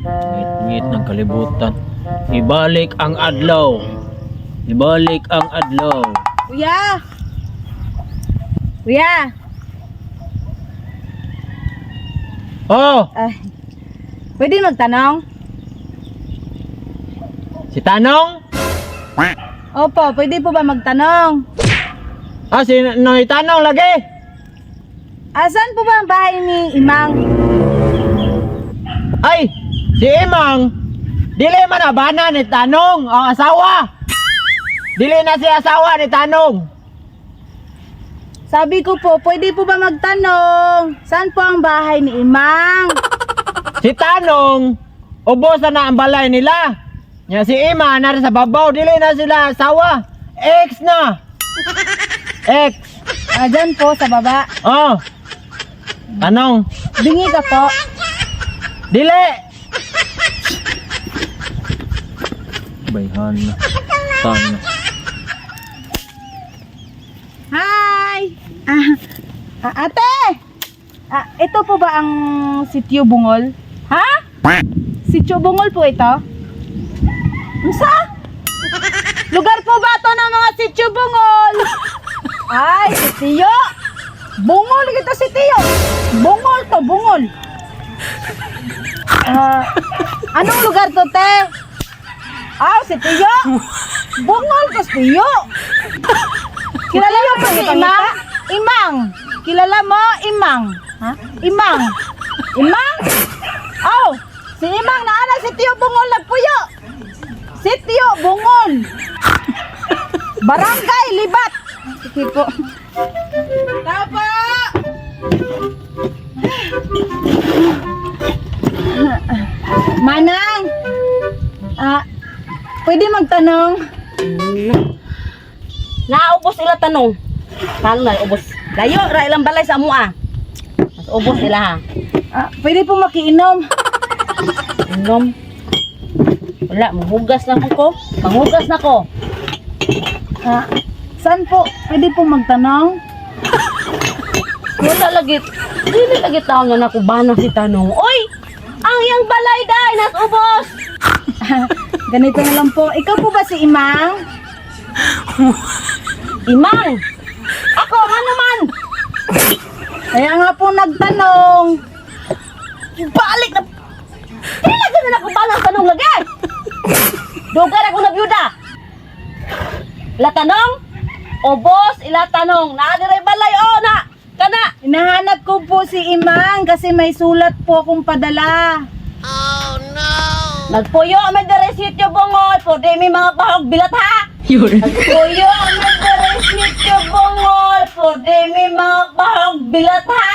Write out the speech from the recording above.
Ngit-ngit ng kalibutan. Ibalik ang adlaw. Ibalik ang adlaw. Kuya! Kuya! Oh, Ay, pwede magtanong? si Tanong? Opo, pwede po ba magtanong? Ah, si Noy Tanong lagi. Asan po ba ang bahay ni Imang? Ay, si Imang. Dili man na bana ni Tanong ang asawa. Dili na si asawa ni Tanong. Sabi ko po, pwede po ba magtanong? Saan po ang bahay ni Imang? Si Tanong, ubos na na ang balay nila. Nya si Ima na sa babaw, dili na sila asawa. Ex na. Ex. Ah, dyan po, sa baba. Oh. Tanong, Bingi ka po. dili. Bayhan na. Tanong. Hi! Ah, ah, ate! Ah, ito po ba ang sitio Bungol? Ha? Sitio Bungol po ito? Unsa? Lugar po ba ito ng mga sitio Bungol? Ay, sitio! Bungol kita sitio! Bungol to, bungol! Ah, anong lugar to, te? Ah, sitio! Bungol to, sitio! Kilala mo ba si Imang? Imang. Kilala mo Imang? Ha? Imang. Imang? Oh, si Imang na ana si Tio Bungol nagpuyo. Si Tio Bungol. Barangay Libat. Sige po. Tao po. Manang. Ah, pwede magtanong? Naubos ila tanong. Paano na ubos? Layo ra ilang balay sa amoa. Mas ubos ila ha. Ah, pwede po makiinom. Inom. Wala, manghugas na ko. Manghugas na ko. Ah, saan po? Pwede po magtanong? Wala lagi. Dili lagi taon na nakubana si tanong. Oy! Ang iyang balay day nas ubos. Ganito na lang po. Ikaw po ba si Imang? Imang. Ako ano man? Kaya nga po nagtanong. Balik na. Dili lagi na nakubana ang tanong lagi. Dugay ra ko na byuda. Ila tanong? Ubos ila tanong. Naa diray balay o na. Kana. Hinahanap ko po si Imang kasi may sulat po akong padala. Nagpuyo man dere sitio Bungol, pwede mi mga bahog bilat ha. Nagpuyo man dere sitio Bungol, pwede mi mga bahog bilat ha.